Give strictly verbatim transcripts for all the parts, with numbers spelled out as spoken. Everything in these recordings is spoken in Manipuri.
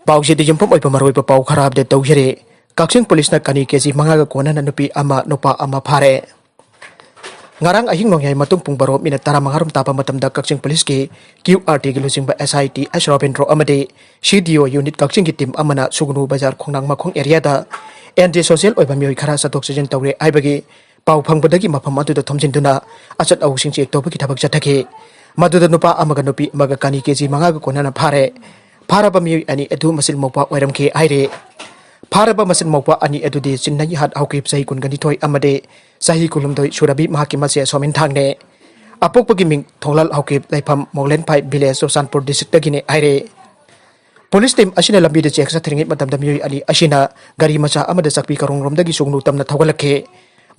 ꯄꯥꯎꯁꯤꯗ ꯌꯨꯝꯐꯝ ꯑꯣꯏꯕ ꯃꯔꯨꯑꯣꯏꯕ ꯄꯥꯎ ꯈꯔ ꯑꯞꯗꯦꯠ ꯇꯧꯖꯔꯤ꯫ ꯀꯛꯆꯤꯡ ꯄꯨꯂꯤꯁꯅ ꯀꯅꯤ ꯀꯦꯖꯤ ꯃꯉꯥꯒ ꯀꯣꯟꯅꯅ ꯅꯨꯄꯤ ꯑꯃ, ꯅꯨꯄꯥ ꯑꯃ ꯐꯥꯔꯦ꯫ ꯉꯔꯥꯡ ꯑꯍꯤꯡ ꯅꯣꯡꯌꯥꯏ ꯃꯇꯨꯡ ꯄꯨꯡ ꯕꯥꯔꯣ ꯃꯤꯅꯠ ꯇꯔꯥꯃꯉꯥ ꯔꯣꯝ ꯇꯥꯕ ꯃꯇꯝꯗ ꯀꯛꯆꯤꯡ ꯄꯨꯂꯤꯁꯀꯤ ꯀ꯭ꯌꯨ ꯑꯥꯔ ꯇꯤꯒꯤ ꯂꯨꯆꯤꯡꯕ ꯑꯦꯁ ꯑꯥꯏ ꯇꯤ ꯑꯦꯁ ꯔꯣꯕꯤꯟꯗ꯭ꯔꯣ ꯑꯃꯗꯤ ꯁꯤ ꯗꯤ ꯑꯣ ꯌꯨꯅꯤꯠ ꯀꯛꯆꯤꯡꯒꯤ ꯇꯤꯝ ꯑꯃꯅ ꯁꯨꯒꯅꯨ ꯕꯖꯥꯔ ꯈꯣꯡꯅꯥꯡ ꯃꯈꯣꯡ ꯑꯦꯔꯤꯌꯥꯗ ꯑꯦꯟꯇꯤ ꯁꯣꯁꯤꯌꯦꯜ ꯑꯣꯏꯕ ꯃꯤꯑꯣꯏ ꯈꯔ ꯆꯠꯊꯣꯛ ꯆꯠꯁꯤꯟ ꯇꯧꯔꯦ ꯍꯥꯏꯕꯒꯤ ꯄꯥꯎ ꯐꯪꯕꯗꯒꯤ ꯃꯐꯝ ꯑꯗꯨꯗ ꯊꯣꯝꯖꯤꯟꯗꯨꯅ ꯑꯆꯠ ꯑꯋꯣꯛꯁꯤꯡ ꯆꯦꯛ ꯇꯧꯕꯒꯤ ꯊꯕꯛ ꯆꯠꯊꯈꯤ꯫ ꯃꯗꯨꯗ ꯅꯨꯄꯥ ꯑꯃꯒ ꯅꯨꯄꯤ ꯑꯃꯒ ꯀꯅꯤ ꯀꯦꯖꯤ ꯃꯉꯥꯒ ꯀꯣꯟꯅꯅ ꯐꯥꯔꯦ꯫ ꯐꯥꯔꯕ ꯃꯤꯑꯣꯏ ꯑꯅꯤ ꯑꯗꯨ ꯃꯆꯤꯟ ꯃꯧꯄ꯭ꯋꯥ ꯑꯣꯏꯔꯝꯈꯤ ꯍꯥꯏꯔꯤ꯫ ꯐꯥꯔꯕ ꯃꯆꯤꯟ ꯃꯧꯄ꯭ꯋꯥ ꯑꯅꯤ ꯑꯗꯨꯗꯤ ꯆꯤꯟꯅꯌꯤꯍꯥꯠ ꯍꯥꯎꯀꯤꯞ ꯆꯍꯤ ꯀꯨꯟꯒ ꯅꯤꯊꯣꯏ ꯑꯃꯗꯤ ꯆꯍꯤ ꯀꯨꯟꯍꯨꯝꯗꯣꯏ ꯁꯨꯔꯕꯤ ꯃꯍꯥꯛꯀꯤ ꯃꯆꯦ ꯁꯣꯃꯤꯟ ꯊꯥꯡꯅꯦ꯫ ꯑꯄꯣꯛꯄꯒꯤ ꯃꯤꯡ ꯊꯣꯡꯂꯥꯜ ꯍꯥꯎꯀꯤꯞ, ꯂꯩꯐꯝ ꯃꯣꯡꯂꯦꯟꯐꯥꯏ ꯚꯤꯂꯦꯖ, ꯆꯨꯔꯆꯥꯟꯄꯨꯔ ꯗꯤꯁꯇ꯭ꯔꯤꯛꯇꯒꯤꯅꯤ ꯍꯥꯏꯔꯦ꯫ ꯄꯨꯂꯤꯁ ꯇꯤꯝ ꯑꯁꯤꯅ ꯂꯝꯕꯤꯗ ꯆꯦꯛ ꯆꯠꯊꯔꯤꯉꯩ ꯃꯇꯝꯗ ꯃꯤꯑꯣꯏ ꯑꯅꯤ ꯑꯁꯤꯅ ꯒꯥꯔꯤ ꯃꯆꯥ ꯑꯃꯗ ꯆꯥꯛꯄꯤ ꯀꯥꯔꯣꯡꯔꯣꯝꯗꯒꯤ ꯁꯨꯒꯅꯨ ꯇꯝꯅ ꯊꯧꯒꯠꯂꯛꯈꯤ꯫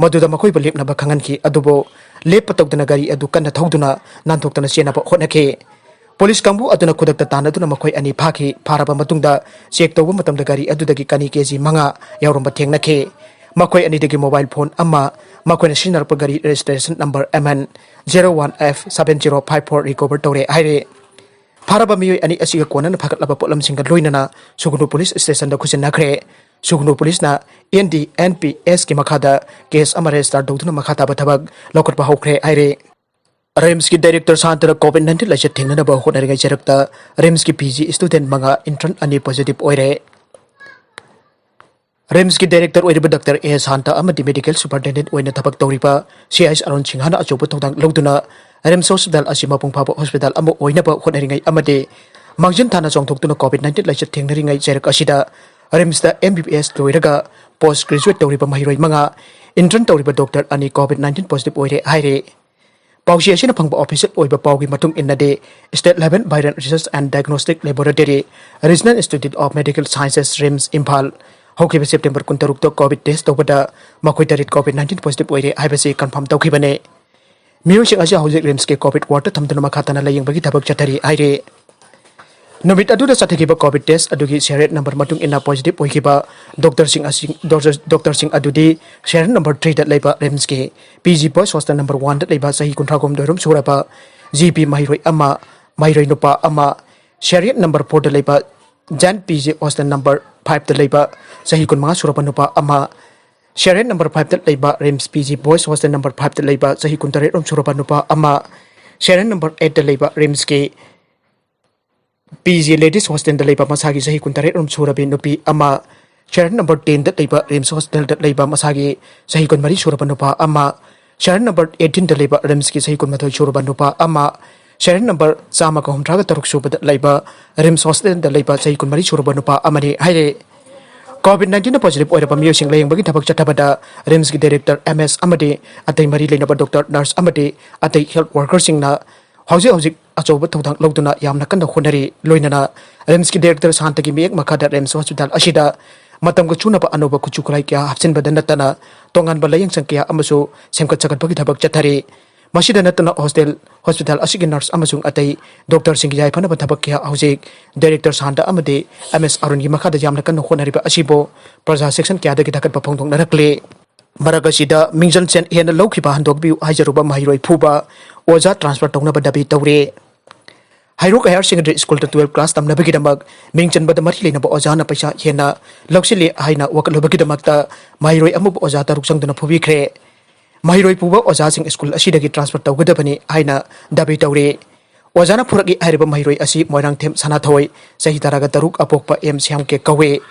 ꯃꯗꯨꯗ ꯃꯈꯣꯏꯕꯨ ꯂꯦꯞꯅꯕ ꯈꯪꯍꯟꯈꯤ, ꯑꯗꯨꯕꯨ ꯂꯦꯞꯄ ꯇꯧꯗꯅ ꯒꯥꯔꯤ ꯑꯗꯨ ꯀꯟꯅ ꯊꯧꯗꯨꯅ ꯅꯥꯟꯊꯣꯛꯇꯅ ꯆꯦꯟꯅꯕ ꯍꯣꯠꯅꯈꯤ꯫ ꯄꯨꯂꯤꯁ ꯀꯥꯡꯕꯨ ꯑꯗꯨꯅ ꯈꯨꯗꯛꯇ ꯇꯥꯟꯅꯗꯨꯅ ꯃꯈꯣꯏ ꯑꯅꯤ ꯐꯥꯈꯤ꯫ ꯐꯥꯔꯕ ꯃꯇꯨꯡꯗ ꯆꯦꯛ ꯇꯧꯕ ꯃꯇꯝꯗ ꯒꯥꯔꯤ ꯑꯗꯨꯗꯒꯤ ꯀꯅꯤ ꯀꯦꯖꯤ ꯃꯉꯥ ꯌꯥꯎꯔꯝꯕ ꯊꯦꯡꯅꯈꯤ꯫ ꯃꯈꯣꯏ ꯑꯅꯤꯗꯒꯤ ꯃꯣꯕꯥꯏꯜ ꯐꯣꯟ ꯑꯃ, ꯃꯈꯣꯏꯅ ꯁꯤꯖꯤꯟꯅꯔꯛꯄ ꯒꯥꯔꯤ registration number M N zero one F seven zero five four recover ꯇꯧꯔꯦ ꯍꯥꯏꯔꯦ꯫ ꯐꯥꯔꯕ ꯃꯤꯑꯣꯏ ꯑꯅꯤ ꯑꯁꯤꯒ ꯀꯣꯟꯅꯅ ꯐꯒꯠꯂꯕ ꯄꯣꯠꯂꯝꯁꯤꯡꯒ ꯂꯣꯏꯅꯅ ꯁꯨꯒꯅꯨ ꯄꯨꯂꯤꯁ ꯁ꯭ꯇꯦꯁꯟꯗ ꯈꯨꯠꯁꯤꯟꯅꯈ꯭ꯔꯦ꯫ ꯁꯨꯒꯅꯨ ꯄꯨꯂꯤꯁꯅ ꯑꯦꯟ ꯗꯤ ꯑꯦꯟ ꯄꯤ ꯑꯦꯁꯀꯤ ꯃꯈꯥꯗ ꯀꯦꯁ ꯑꯃ ꯔꯦꯖꯤꯁꯇꯥꯔ ꯇꯧꯗꯨꯅ ꯃꯈꯥ ꯇꯥꯕ ꯊꯕꯛ ꯂꯧꯈꯠꯄ ꯍꯧꯈ꯭ꯔꯦ ꯍꯥꯏꯔꯦ꯫ ꯔꯤꯝꯁꯀꯤ ꯗꯥꯏꯔꯦꯛꯇꯔ ꯁꯥꯟꯇꯅ ꯀꯣꯚꯤꯗ ꯅꯥꯏꯟꯇꯤꯟ ꯂꯥꯏꯆꯠ ꯊꯦꯡꯅꯅꯕ ꯍꯣꯠꯅꯔꯤꯉꯩ ꯆꯩꯔꯛꯇ ꯔꯤꯝꯁꯀꯤ ꯄꯤ ꯖꯤ ꯁ꯭ꯇꯨꯗꯦꯟꯠ ꯃꯉꯥ, ꯏꯟꯇꯔꯟ ꯑꯅꯤ ꯄꯣꯖꯤꯇꯤꯚ ꯑꯣꯏꯔꯦ꯫ ꯔꯤꯝꯁꯀꯤ ꯗꯥꯏꯔꯦꯛꯇꯔ ꯑꯣꯏꯔꯤꯕ ꯗꯥꯛꯇꯔ ꯑꯦ ꯁꯥꯟꯇ ꯑꯃꯗꯤ ꯃꯦꯗꯤꯀꯦꯜ ꯁꯨꯄꯔꯤꯟꯇꯦꯟꯗꯦꯟꯠ ꯑꯣꯏꯅ ꯊꯕꯛ ꯇꯧꯔꯤꯕ ꯁꯤ ꯑꯥꯏ ꯑꯦꯁ ꯑꯔꯨꯟ ꯁꯤꯡꯍꯅ ꯑꯆꯧꯕ ꯊꯧꯗꯥꯡ ꯂꯧꯗꯨꯅ ꯔꯤꯝꯁ ꯍꯣꯁꯄꯤꯇꯥꯜ ꯑꯁꯤ ꯃꯄꯨꯡ ꯐꯥꯕ ꯍꯣꯁꯄꯤꯇꯥꯜ ꯑꯃ ꯑꯣꯏꯅꯕ ꯍꯣꯠꯅꯔꯤꯉꯩ ꯑꯃꯗꯤ ꯃꯥꯡꯖꯤꯟ ꯊꯥꯅ ꯆꯣꯡꯊꯣꯛꯇꯨꯅ ꯀꯣꯚꯤꯗ ꯅꯥꯏꯟꯇꯤꯟ ꯂꯥꯏꯆꯠ ꯊꯦꯡꯅꯔꯤꯉꯩ ꯆꯩꯔꯛ ꯑꯁꯤꯗ ꯔꯤꯝꯁꯇ ꯑꯦꯝ ꯕꯤ ꯕꯤ ꯑꯦꯁ ꯂꯣꯏꯔꯒ ꯄꯣꯁ ꯒ꯭ꯔꯦꯖꯨꯋꯦꯠ ꯇꯧꯔꯤꯕ ꯃꯍꯩꯔꯣꯏ ꯃꯉꯥ, ꯏꯟꯇꯔꯟ ꯇꯧꯔꯤꯕ ꯗꯣꯛꯇꯔ ꯑꯅꯤ ꯀꯣꯚꯤꯗ ꯅꯥꯏꯟꯇꯤꯟ ꯄꯣꯖꯤꯇꯤꯚ ꯑꯣꯏꯔꯦ ꯍꯥꯏꯔꯦ꯫ ꯄꯥꯎꯆꯦ ꯑꯁꯤꯅ ꯐꯪꯕ ꯑꯣꯐꯤꯁꯤꯌꯦꯜ ꯑꯣꯏꯕ ꯄꯥꯎꯒꯤ ꯃꯇꯨꯡ ꯏꯟꯅꯗꯤ, State Level Viral Research and Diagnostic Laboratory, Regional Institute of Medical Sciences, RIMS, Imphal, ꯍꯧꯈꯤꯕ ꯁꯦꯞꯇꯦꯝꯕꯔ ꯀꯨꯟꯇꯔꯨꯛꯇ ꯀꯣꯚꯤꯗ ꯇꯦꯁ ꯇꯧꯕꯗ ꯃꯈꯣꯏ ꯇꯔꯦꯠ ꯀꯣꯚꯤꯗ ꯅꯥꯏꯟꯇꯤꯟ ꯄꯣꯖꯤꯇꯤꯚ ꯑꯣꯏꯔꯦ ꯍꯥꯏꯕꯁꯤ ꯀꯟꯐꯥꯔꯝ ꯇꯧꯈꯤꯕꯅꯤ꯫ ꯃꯤꯑꯣꯏꯁꯤꯡ ꯑꯁꯤ ꯍꯧꯖꯤꯛ ꯔꯤꯝꯁꯀꯤ ꯀꯣꯚꯤꯗ ꯋꯥꯔꯗꯇ ꯊꯝꯗꯨꯅ ꯃꯈꯥ ꯇꯥꯅ ꯂꯥꯌꯦꯡꯕꯒꯤ ꯊꯕꯛ ꯆꯠꯊꯔꯤ ꯍꯥꯏꯔꯤ꯫ ꯅꯨꯃꯤꯠ ꯑꯗꯨꯗ ꯆꯠꯊꯈꯤꯕ ꯀꯣꯚꯤꯗ ꯇꯦꯁ ꯑꯗꯨꯒꯤ ꯁꯦꯔꯤꯌꯦꯜ ꯅꯝꯕꯔ ꯃꯇꯨꯡ ꯏꯟꯅ ꯄꯣꯖꯤꯇꯤꯚ ꯑꯣꯏꯈꯤꯕ ꯗꯣꯛꯇꯔꯁꯤꯡ ꯑꯁꯤ, ꯗꯣꯛꯇꯔ, ꯗꯣꯛꯇꯔꯁꯤꯡ ꯑꯗꯨꯗꯤ ꯁꯦꯔꯤꯌꯦꯜ ꯅꯝꯕꯔ ꯊ꯭ꯔꯤꯗ ꯂꯩꯕ ꯔꯤꯝꯁꯀꯤ P G boys hostel number ꯋꯥꯟꯗ ꯂꯩꯕ ꯆꯍꯤ ꯀꯨꯟꯊ꯭ꯔꯥꯍꯨꯝꯗꯣꯏ ꯔꯣꯝ ꯁꯨꯔꯕ ꯖꯤ ꯄꯤ ꯃꯍꯩꯔꯣꯏ ꯑꯃ, ꯃꯍꯩꯔꯣꯏ ꯅꯨꯄꯥ ꯑꯃ, ꯁꯦꯔꯤꯌꯦꯜ ꯅꯝꯕꯔ ꯐꯣꯔꯗ ꯂꯩꯕ ꯖꯦꯟ ꯄꯤ ꯖꯤ ꯍꯣꯁꯇꯦꯜ ꯅꯝꯕꯔ ꯐꯥꯏꯚꯇ ꯂꯩꯕ ꯆꯍꯤ ꯀꯨꯟꯃꯉꯥ ꯁꯨꯔꯕ ꯅꯨꯄꯥ ꯑꯃ, ꯁꯦꯔꯦꯟ ꯅꯝꯕꯔ ꯐꯥꯏꯚꯇ ꯂꯩꯕ RIMS P G boys hostel number ꯐꯥꯏꯚꯇ ꯂꯩꯕ ꯆꯍꯤ ꯀꯨꯟꯇꯔꯦꯠ ꯔꯣꯝ ꯁꯨꯔꯕ ꯅꯨꯄꯥ ꯑꯃ, ꯁꯦꯔꯦꯟ ꯅꯝꯕꯔ ꯑꯩꯠꯇ ꯂꯩꯕ ꯔꯤꯝꯁꯀꯤ ꯄꯤ ꯖꯤ ꯂꯦꯗꯤꯁ ꯍꯣꯁꯇꯦꯜꯗ ꯂꯩꯕ ꯃꯁꯥꯒꯤ ꯆꯍꯤ ꯀꯨꯟꯇꯔꯦꯠ ꯔꯣꯝ ꯁꯨꯔꯕꯤ ꯅꯨꯄꯤ ꯑꯃ, ꯁꯦꯔꯦꯟ ꯅꯝꯕꯔ ꯇꯦꯟꯗ ꯂꯩꯕ ꯔꯤꯝꯁ ꯍꯣꯁꯇꯦꯜꯗ ꯂꯩꯕ ꯃꯁꯥꯒꯤ ꯆꯍꯤ ꯀꯨꯟꯃꯔꯤ ꯁꯨꯔꯕ ꯅꯨꯄꯥ ꯑꯃ, ꯁꯦꯔꯦꯟ ꯅꯝꯕꯔ ꯑꯩꯠꯇꯤꯟꯗ ꯂꯩꯕ ꯔꯤꯝꯁꯀꯤ ꯆꯍꯤ ꯀꯨꯟꯃꯥꯊꯣꯏ ꯁꯨꯔꯕ ꯅꯨꯄꯥ ꯑꯃ, ꯁꯦꯔꯦꯟ ꯅꯝꯕꯔ ꯆꯥꯝꯃꯒ ꯍꯨꯝꯗ꯭ꯔꯥꯒ ꯇꯔꯨꯛ ꯁꯨꯕꯗ ꯂꯩꯕ ꯔꯤꯝꯁ ꯍꯣꯁꯇꯦꯜꯗ ꯂꯩꯕ ꯆꯍꯤ ꯀꯨꯟꯃꯔꯤ ꯁꯨꯔꯕ ꯅꯨꯄꯥ ꯑꯃꯅꯤ ꯍꯥꯏꯔꯦ꯫ ꯀꯣꯚꯤꯗ ꯅꯥꯏꯟꯇꯤꯟꯅ ꯄꯣꯖꯤꯇꯤꯚ ꯑꯣꯏꯔꯕ ꯃꯤꯑꯣꯏꯁꯤꯡ ꯂꯥꯌꯦꯡꯕꯒꯤ ꯊꯕꯛ ꯆꯠꯊꯕꯗ ꯔꯤꯝꯁꯀꯤ ꯗꯥꯏꯔꯦꯛꯇꯔ ꯑꯦꯝ ꯑꯦꯁ ꯑꯃꯗꯤ ꯑꯇꯩ ꯃꯔꯤ ꯂꯩꯅꯕ ꯗꯣꯛꯇꯔ, ꯅꯔꯁ ꯑꯃꯗꯤ ꯑꯇꯩ ꯍꯦꯜꯊ ꯋꯥꯔꯀꯔꯁꯤꯡꯅ ꯍꯧꯖꯤꯛ ꯍꯧꯖꯤꯛ ꯑꯆꯧꯕ ꯊꯧꯗꯥꯡ ꯂꯧꯗꯨꯅ ꯌꯥꯝꯅ ꯀꯟꯅ ꯍꯣꯠꯅꯔꯤ꯫ ꯂꯣꯏꯅꯅ ꯔꯤꯝꯁꯀꯤ ꯗꯥꯏꯔꯦꯛꯇꯔ ꯁꯥꯟꯇꯒꯤ ꯃꯤꯠꯌꯦꯡ ꯃꯈꯥꯗ ꯔꯤꯝꯁ ꯍꯣꯁꯄꯤꯇꯥꯜ ꯑꯁꯤꯗ ꯃꯇꯝꯒ ꯆꯨꯅꯕ ꯑꯅꯧꯕ ꯀꯨꯠꯁꯨ ꯈꯨꯠꯂꯥꯏ ꯀꯌꯥ ꯍꯥꯞꯆꯤꯟꯕꯗ ꯅꯠꯇꯅ ꯇꯣꯉꯥꯟꯕ ꯂꯥꯌꯦꯡꯁꯪ ꯀꯌꯥ ꯑꯃꯁꯨ ꯁꯦꯝꯒꯠ ꯁꯥꯒꯠꯄꯒꯤ ꯊꯕꯛ ꯆꯠꯊꯔꯤ꯫ ꯃꯁꯤꯗ ꯅꯠꯇꯅ ꯍꯣꯁꯇꯦꯜ, ꯍꯣꯁꯄꯤꯇꯥꯜ ꯑꯁꯤꯒꯤ ꯅꯔꯁ ꯑꯃꯁꯨꯡ ꯑꯇꯩ ꯗꯣꯛꯇꯔꯁꯤꯡꯒꯤ ꯌꯥꯏꯐꯅꯕ ꯊꯕꯛ ꯀꯌꯥ ꯍꯧꯖꯤꯛ ꯗꯥꯏꯔꯦꯛꯇꯔ ꯁꯥꯟꯇ ꯑꯃꯗꯤ ꯑꯦꯝ ꯑꯦꯁ ꯑꯔꯨꯟꯒꯤ ꯃꯈꯥꯗ ꯌꯥꯝꯅ ꯀꯟꯅ ꯍꯣꯠꯅꯔꯤꯕ ꯑꯁꯤꯕꯨ ꯄ꯭ꯔꯖꯥ ꯁꯦꯛꯁꯟ ꯀꯌꯥꯗꯒꯤ ꯊꯥꯒꯠꯄ ꯐꯣꯡꯗꯣꯛꯅꯔꯛꯂꯤ꯫ ꯃꯔꯛ ꯑꯁꯤꯗ ꯃꯤꯡꯖꯟ ꯁꯦꯟ ꯍꯦꯟꯅ ꯂꯧꯈꯤꯕ ꯍꯟꯗꯣꯛꯄꯤꯌꯨ ꯍꯥꯏꯖꯔꯨꯕ ꯃꯍꯩꯔꯣꯏ ꯐꯨꯕ ꯑꯣꯖꯥ ꯇ꯭ꯔꯥꯟꯁꯐꯔ ꯇꯧꯅꯕ ꯗꯥꯕꯤ ꯇꯧꯔꯦ꯫ ꯍꯩꯔꯣꯛ ꯍꯥꯌꯔ ꯁꯦꯀꯦꯟꯗꯔꯤ ꯁ꯭ꯀꯨꯜꯗ ꯇꯨꯋꯦꯜꯐ ꯀ꯭ꯂꯥꯁ ꯇꯝꯅꯕꯒꯤꯗꯃꯛ ꯃꯤꯡ ꯆꯟꯕꯗ ꯃꯔꯤ ꯂꯩꯅꯕ ꯑꯣꯖꯥꯅ ꯄꯩꯁꯥ ꯍꯦꯟꯅ ꯂꯧꯁꯤꯜꯂꯤ ꯍꯥꯏꯅ ꯋꯥꯀꯠꯂꯨꯕꯒꯤꯗꯃꯛꯇ ꯃꯍꯩꯔꯣꯏ ꯑꯃꯕꯨ ꯑꯣꯖꯥ ꯇꯔꯨꯛ ꯆꯪꯗꯨꯅ ꯐꯨꯕꯤꯈ꯭ꯔꯦ꯫ ꯃꯍꯩꯔꯣꯏ ꯄꯨꯕ ꯑꯣꯖꯥꯁꯤꯡ ꯁ꯭ꯀꯨꯜ ꯑꯁꯤꯗꯒꯤ ꯇ꯭ꯔꯥꯟꯁꯐꯔ ꯇꯧꯒꯗꯕꯅꯤ ꯍꯥꯏꯅ ꯗꯥꯕꯤ ꯇꯧꯔꯤ꯫ ꯑꯣꯖꯥꯅ ꯐꯨꯔꯛꯏ ꯍꯥꯏꯔꯤꯕ ꯃꯍꯩꯔꯣꯏ ꯑꯁꯤ ꯃꯣꯏꯔꯥꯡꯊꯦꯝ ꯁꯅꯥꯊꯣꯏ, ꯆꯍꯤ ꯇꯔꯥꯒ ꯇꯔꯨꯛ, ꯑꯄꯣꯛꯄ ꯑꯦꯝ ꯁ꯭ꯌꯥꯝ ꯀꯦ ꯀꯧꯏ꯫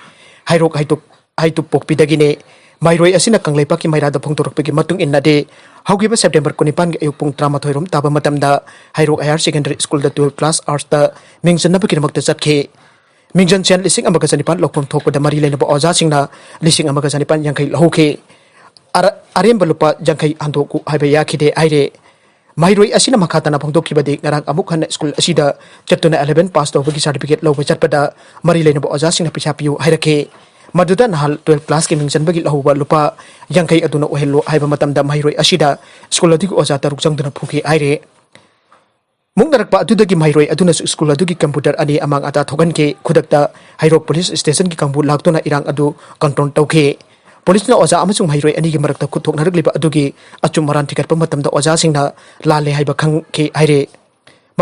ꯍꯩꯔꯣꯛ ꯍꯩꯇꯨꯞ, ꯍꯩꯇꯨꯞ ꯄꯣꯛꯄꯤꯗꯒꯤꯅꯤ꯫ ꯃꯍꯩꯔꯣꯏ ꯑꯁꯤꯅ ꯀꯪꯂꯩꯄꯥꯛꯀꯤ ꯃꯩꯔꯥꯗ ꯐꯣꯡꯗꯣꯔꯛꯄꯒꯤ ꯃꯇꯨꯡ ꯏꯟꯅꯗꯤ, ꯍꯧꯈꯤꯕ ꯁꯦꯞꯇꯦꯝꯕꯔ ꯀꯨꯟꯅꯤꯄꯥꯟꯒꯤ ꯑꯌꯨꯛ ꯄꯨꯡ ꯇꯔꯥꯃꯥꯊꯣꯏ ꯔꯣꯝ ꯇꯥꯕ ꯃꯇꯝꯗ ꯍꯩꯔꯣꯛ ꯍꯥꯌꯔ ꯁꯦꯀꯦꯟꯗꯔꯤ ꯁ꯭ꯀꯨꯜꯗ ꯇꯨꯋꯦꯜꯐ ꯀ꯭ꯂꯥꯁ ꯑꯥꯔꯠꯁꯇ ꯃꯤꯡ ꯆꯟꯅꯕꯒꯤꯗꯃꯛꯇ ꯆꯠꯈꯤ꯫ ꯃꯤꯡꯖꯟ ꯁꯦꯟ ꯂꯤꯁꯤꯡ ꯑꯃꯒ ꯆꯅꯤꯄꯥꯟ ꯂꯧꯐꯝ ꯊꯣꯛꯄꯗ ꯃꯔꯤ ꯂꯩꯅꯕ ꯑꯣꯖꯥꯁꯤꯡꯅ ꯂꯤꯁꯤꯡ ꯑꯃꯒ ꯆꯅꯤꯄꯥꯟ ꯌꯥꯡꯈꯩ ꯂꯧꯍꯧꯈꯤ꯫ ꯑꯔ-, ꯑꯔꯦꯝꯕ ꯂꯨꯄꯥ ꯌꯥꯡꯈꯩ ꯍꯟꯗꯣꯛꯎ ꯍꯥꯏꯕ ꯌꯥꯈꯤꯗꯦ ꯍꯥꯏꯔꯦ꯫ ꯃꯍꯩꯔꯣꯏ ꯑꯁꯤꯅ ꯃꯈꯥ ꯇꯥꯅ ꯐꯣꯡꯗꯣꯛꯈꯤꯕꯗꯤ, ꯉꯔꯥꯡ ꯑꯃꯨꯛ ꯍꯟꯅ ꯁ꯭ꯀꯨꯜ ꯑꯁꯤꯗ ꯆꯠꯇꯨꯅ ꯑꯦꯂꯦꯚꯦꯟ ꯄꯥꯁ ꯇꯧꯕꯒꯤ ꯁꯥꯔꯇꯤꯐꯤꯀꯦꯠ ꯂꯧꯕ ꯆꯠꯄꯗ ꯃꯔꯤ ꯂꯩꯅꯕ ꯑꯣꯖꯥꯁꯤꯡꯅ ꯄꯩꯁꯥ ꯄꯤꯌꯨ ꯍꯥꯏꯔꯛꯈꯤ꯫ ꯃꯗꯨꯗ ꯅꯍꯥꯟ ꯇꯨꯋꯦꯜꯐ ꯀ꯭ꯂꯥꯁꯀꯤ ꯃꯤꯡ ꯆꯟꯕꯒꯤ ꯂꯧꯍꯧꯕ ꯂꯨꯄꯥ ꯌꯥꯡꯈꯩ ꯑꯗꯨꯅ ꯑꯣꯏꯍꯜꯂꯨ ꯍꯥꯏꯕ ꯃꯇꯝꯗ ꯃꯍꯩꯔꯣꯏ ꯑꯁꯤꯗ ꯁ꯭ꯀꯨꯜ ꯑꯗꯨꯒꯤ ꯑꯣꯖꯥ ꯇꯔꯨꯛ ꯆꯪꯗꯨꯅ ꯐꯨꯈꯤ ꯍꯥꯏꯔꯦ꯫ ꯃꯨꯛꯅꯔꯛꯄ ꯑꯗꯨꯗꯒꯤ ꯃꯍꯩꯔꯣꯏ ꯑꯗꯨꯅꯁꯨ ꯁ꯭ꯀꯨꯜ ꯑꯗꯨꯒꯤ ꯀꯝꯄ꯭ꯌꯨꯇꯔ ꯑꯅꯤ ꯑꯃꯥꯡ ꯑꯇꯥ ꯊꯣꯛꯍꯟꯈꯤ꯫ ꯈꯨꯗꯛꯇ ꯍꯩꯔꯣꯛ ꯄꯨꯂꯤꯁ ꯁ꯭ꯇꯦꯁꯟꯒꯤ ꯀꯥꯡꯕꯨ ꯂꯥꯛꯇꯨꯅ ꯏꯔꯥꯡ ꯑꯗꯨ ꯀꯟꯇ꯭ꯔꯣꯜ ꯇꯧꯈꯤ꯫ ꯄꯨꯂꯤꯁꯅ ꯑꯣꯖꯥ ꯑꯃꯁꯨꯡ ꯃꯍꯩꯔꯣꯏ ꯑꯅꯤꯒꯤ ꯃꯔꯛꯇ ꯈꯨꯠ ꯊꯣꯛꯅꯔꯛꯂꯤꯕ ꯑꯗꯨꯒꯤ ꯑꯆꯨꯝ ꯑꯔꯥꯟ ꯊꯤꯒꯠꯄ ꯃꯇꯝꯗ ꯑꯣꯖꯥꯁꯤꯡꯅ ꯂꯥꯜꯂꯦ ꯍꯥꯏꯕ ꯈꯪꯈꯤ ꯍꯥꯏꯔꯦ꯫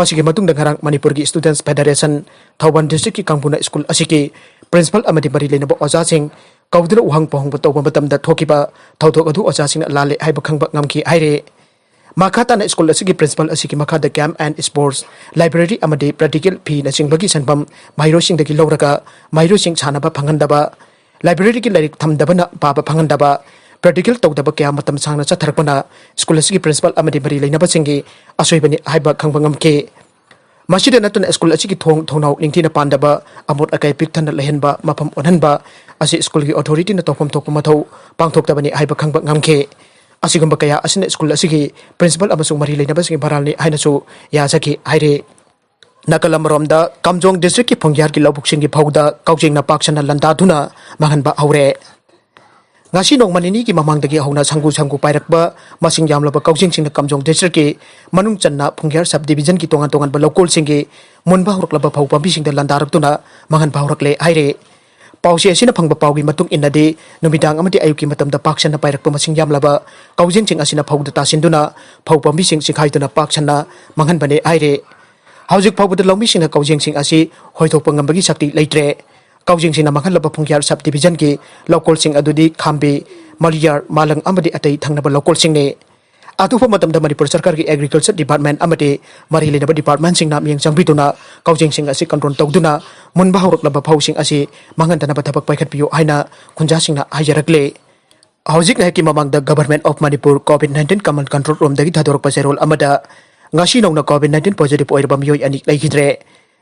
ꯃꯁꯤꯒꯤ ꯃꯇꯨꯡꯗ ꯉꯔꯥꯡ ꯃꯅꯤꯄꯨꯔꯒꯤ Students Federation ꯊꯧꯕꯥꯜ districtꯀꯤ ꯀꯥꯡꯕꯨꯅ ꯁ꯭ꯀꯨꯜ ꯑꯁꯤꯒꯤ principal ꯑꯃꯗꯤ ꯃꯔꯤ ꯂꯩꯅꯕ ꯑꯣꯖꯥꯁꯤꯡ ꯀꯧꯗꯨꯅ ꯋꯥꯍꯪ ꯄꯥꯎꯍꯪꯕ ꯇꯧꯕ ꯃꯇꯝꯗ ꯊꯣꯛꯈꯤꯕ ꯊꯧꯗꯣꯛ ꯑꯗꯨ ꯑꯣꯖꯥꯁꯤꯡꯅ ꯂꯥꯜꯂꯦ ꯍꯥꯏꯕ ꯈꯪꯕ ꯉꯝꯈꯤ ꯍꯥꯏꯔꯦ꯫ ꯃꯈꯥ ꯇꯥꯅ ꯁ꯭ꯀꯨꯜ ꯑꯁꯤꯒꯤ principal ꯑꯁꯤꯒꯤ ꯃꯈꯥꯗ camp and sports, library ꯑꯃꯗꯤ practical ꯐꯤꯅꯆꯤꯡꯕꯒꯤ ꯁꯤꯟꯐꯝ ꯃꯍꯩꯔꯣꯏꯁꯤꯡꯗꯒꯤ ꯂꯧꯔꯒ ꯃꯍꯩꯔꯣꯏꯁꯤꯡ ꯁꯥꯟꯅꯕ ꯐꯪꯍꯟꯗꯕ, libraryꯒꯤ ꯂꯥꯏꯔꯤꯛ ꯊꯝꯗꯕꯅ ꯄꯥꯕ ꯐꯪꯍꯟꯗꯕ, practical ꯇꯧꯗꯕ ꯀꯌꯥ ꯃꯇꯝ ꯁꯥꯡꯅ ꯆꯠꯊꯔꯛꯄꯅ ꯁ꯭ꯀꯨꯜ ꯑꯁꯤꯒꯤ principal ꯑꯃꯗꯤ ꯃꯔꯤ ꯂꯩꯅꯕꯁꯤꯡꯒꯤ ꯑꯁꯣꯏꯕꯅꯤ ꯍꯥꯏꯕ ꯈꯪꯕ ꯉꯝꯈꯤ꯫ ꯃꯁꯤꯗ ꯅꯠꯇꯅ ꯁ꯭ꯀꯨꯜ ꯑꯁꯤꯒꯤ ꯊꯣꯡ ꯊꯣꯡꯅꯥꯎ ꯅꯤꯡꯊꯤꯅ ꯄꯥꯟꯗꯕ, ꯑꯃꯣꯠ ꯑꯀꯥꯏ ꯄꯤꯛ ꯊꯟꯅ ꯂꯩꯍꯟꯕ ꯃꯐꯝ ꯑꯣꯟꯍꯟꯕ ꯑꯁꯤ ꯁ꯭ꯀꯨꯜꯒꯤ authorityꯅ ꯇꯧꯐꯝ ꯊꯣꯛꯄ ꯃꯊꯧ ꯄꯥꯡꯊꯣꯛꯇꯕꯅꯤ ꯍꯥꯏꯕ ꯈꯪꯕ ꯉꯝꯈꯤ꯫ ꯑꯁꯤꯒꯨꯝꯕ ꯀꯌꯥ ꯑꯁꯤꯅ ꯁ꯭ꯀꯨꯜ ꯑꯁꯤꯒꯤ principal ꯑꯃꯁꯨꯡ ꯃꯔꯤ ꯂꯩꯅꯕꯁꯤꯡꯒꯤ ꯃꯔꯥꯜꯅꯤ ꯍꯥꯏꯅꯁꯨ ꯌꯥꯖꯈꯤ ꯍꯥꯏꯔꯤ꯫ ꯅꯥꯀꯜ ꯑꯃꯔꯣꯝꯗ, ꯀꯥꯝꯖꯣꯡ districtꯀꯤ ꯐꯨꯡꯌꯥꯔꯒꯤ ꯂꯧꯕꯨꯛꯁꯤꯡꯒꯤ ꯐꯧꯗ ꯀꯥꯎꯖꯦꯡꯅ ꯄꯥꯛ ꯁꯟꯅ ꯂꯥꯟꯗꯥꯗꯨꯅ ꯃꯥꯡꯍꯟꯕ ꯍꯧꯔꯦ꯫ ꯉꯁꯤ ꯅꯣꯡꯃ ꯅꯤꯅꯤꯒꯤ ꯃꯃꯥꯡꯗꯒꯤ ꯍꯧꯅ ꯁꯪꯒꯨ ꯁꯪꯒꯨ ꯄꯥꯏꯔꯛꯄ ꯃꯁꯤꯡ ꯌꯥꯝꯂꯕ ꯀꯥꯎꯖꯦꯡꯁꯤꯡꯅ ꯀꯥꯝꯖꯣꯡ districtꯀꯤ ꯃꯅꯨꯡ ꯆꯟꯅ ꯐꯨꯡꯌꯥꯔ sub-divisionꯒꯤ ꯇꯣꯉꯥꯟ ꯇꯣꯉꯥꯟꯕ ꯂꯧꯀꯣꯜꯁꯤꯡꯒꯤ ꯃꯨꯟꯕ ꯍꯧꯔꯛꯂꯕ ꯐꯧ ꯄꯥꯝꯕꯤꯁꯤꯡꯗ ꯂꯥꯟꯗꯥꯔꯛꯇꯨꯅ ꯃꯥꯡꯍꯟꯕ ꯍꯧꯔꯛꯂꯦ ꯍꯥꯏꯔꯦ꯫ ꯄꯥꯎꯆꯦ ꯑꯁꯤꯅ ꯐꯪꯕ ꯄꯥꯎꯒꯤ ꯃꯇꯨꯡ ꯏꯟꯅꯗꯤ, ꯅꯨꯃꯤꯗꯥꯡ ꯑꯃꯗꯤ ꯑꯌꯨꯛꯀꯤ ꯃꯇꯝꯗ ꯄꯥꯛ ꯁꯟꯅ ꯄꯥꯏꯔꯛꯄ ꯃꯁꯤꯡ ꯌꯥꯝꯂꯕ ꯀꯥꯎꯖꯦꯡꯁꯤꯡ ꯑꯁꯤꯅ ꯐꯧꯗ ꯇꯥꯁꯤꯟꯗꯨꯅ ꯐꯧ ꯄꯥꯝꯕꯤꯁꯤꯡ ꯆꯤꯡꯈꯥꯏꯗꯨꯅ ꯄꯥꯛ ꯁꯟꯅ ꯃꯥꯡꯍꯟꯕꯅꯦ ꯍꯥꯏꯔꯦ꯫ ꯍꯧꯖꯤꯛ ꯐꯥꯎꯕꯗ ꯂꯧꯃꯤꯁꯤꯡꯅ ꯀꯥꯎꯖꯦꯡꯁꯤꯡ ꯑꯁꯤ ꯍꯣꯏꯗꯣꯛꯄ ꯉꯝꯕꯒꯤ ꯁꯛꯇꯤ ꯂꯩꯇ꯭ꯔꯦ꯫ ꯀꯥꯎꯖꯦꯡꯁꯤꯡꯅ ꯃꯥꯡꯍꯜꯂꯕ ꯐꯨꯡꯌꯥꯔ sub-divisionꯒꯤ ꯂꯧꯀꯣꯜꯁꯤꯡ ꯑꯗꯨꯗꯤ ꯈꯥꯝꯕꯤ, ꯃꯂꯤꯌꯥꯔ, ꯃꯥꯂꯪ ꯑꯃꯗꯤ ꯑꯇꯩ ꯊꯪꯅꯕ ꯂꯧꯀꯣꯜꯁꯤꯡꯅꯤ꯫ ꯑꯇꯣꯞꯄ ꯃꯇꯝꯗ ꯃꯅꯤꯄꯨꯔ ꯁꯔꯀꯥꯔꯒꯤ Agriculture Department ꯑꯃꯗꯤ ꯃꯔꯤ ꯂꯩꯅꯕ departmentꯁꯤꯡꯅ ꯃꯤꯠꯌꯦꯡ ꯆꯪꯕꯤꯗꯨꯅ ꯀꯥꯎꯖꯦꯡꯁꯤꯡ ꯑꯁꯤ control ꯇꯧꯗꯨꯅ ꯃꯨꯟꯕ ꯍꯧꯔꯛꯂꯕ ꯐꯧꯁꯤꯡ ꯑꯁꯤ ꯃꯥꯡꯍꯟꯗꯅꯕ ꯊꯕꯛ ꯄꯥꯏꯈꯠꯄꯤꯌꯨ ꯍꯥꯏꯅ ꯈꯨꯟꯖꯥꯁꯤꯡꯅ ꯍꯥꯏꯖꯔꯛꯂꯤ꯫ ꯍꯧꯖꯤꯛ ꯉꯥꯏꯍꯥꯛꯀꯤ ꯃꯃꯥꯡꯗ Government of Manipur COVID nineteen Command Control Roomꯗꯒꯤ ꯊꯥꯗꯣꯔꯛꯄ ꯆꯦꯔꯣꯜ ꯑꯃꯗ ꯉꯁꯤ ꯅꯧꯅ COVID nineteen positive ꯑꯣꯏꯔꯕ ꯃꯤꯑꯣꯏ ꯑꯅꯤ ꯂꯩꯈꯤꯗ꯭ꯔꯦ꯫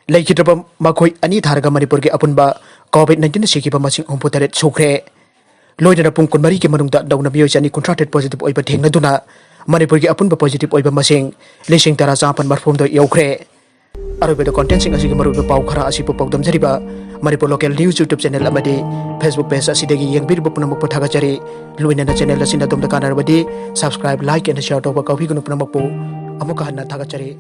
ꯂꯩꯈꯤꯗ꯭ꯔꯕ ꯃꯈꯣꯏ ꯑꯅꯤ ꯊꯥꯔꯒ ꯃꯅꯤꯄꯨꯔꯒꯤ ꯑꯄꯨꯟꯕ COVID nineteenꯅ ꯁꯤꯈꯤꯕ ꯃꯁꯤꯡ ꯍꯨꯝꯐꯨ ꯇꯔꯦꯠ ꯁꯨꯈ꯭ꯔꯦ꯫ ꯂꯣꯏꯅꯅ ꯄꯨꯡ ꯀꯨꯟꯃꯔꯤꯒꯤ ꯃꯅꯨꯡꯗ ꯅꯧꯅ ꯃꯤꯑꯣꯏ ꯆꯅꯤ ꯀꯨꯟꯊ꯭ꯔꯥ ꯇꯔꯦꯠ positive ꯑꯣꯏꯕ ꯊꯦꯡꯅꯗꯨꯅ ꯃꯅꯤꯄꯨꯔꯒꯤ ꯑꯄꯨꯟꯕ positive ꯑꯣꯏꯕ ꯃꯁꯤꯡ ꯂꯤꯁꯤꯡ ꯇꯔꯥ ꯆꯥꯃꯥꯄꯟ ꯃꯔꯤꯐꯨ ꯍꯨꯝꯗꯣꯏ ꯌꯧꯈ꯭ꯔꯦ꯫ ꯑꯔꯣꯏꯕꯗ contentꯁꯤꯡ ꯑꯁꯤꯒꯤ ꯃꯔꯨꯑꯣꯏꯕ ꯄꯥꯎ ꯈꯔ ꯑꯁꯤꯕꯨ ꯄꯥꯎꯗꯝꯖꯔꯤꯕ Manipur Local News YouTube channel ꯑꯃꯗꯤ Facebook page ꯑꯁꯤꯗꯒꯤ ꯌꯦꯡꯕꯤꯔꯤꯕ ꯄꯨꯝꯅꯃꯛꯄꯨ ꯊꯥꯒꯠꯆꯔꯤ꯫ ꯂꯣꯏꯅꯅ channel ꯑꯁꯤꯅ ꯑꯗꯣꯝꯗ ꯀꯥꯟꯅꯔꯕꯗꯤ subscribe, like and share ꯇꯧꯕ ꯀꯥꯎꯕꯤꯒꯅꯨ꯫ ꯄꯨꯝꯅꯃꯛꯄꯨ ꯑꯃꯨꯛꯀ ꯍꯟꯅ ꯊꯥꯒꯠꯆꯔꯤ꯫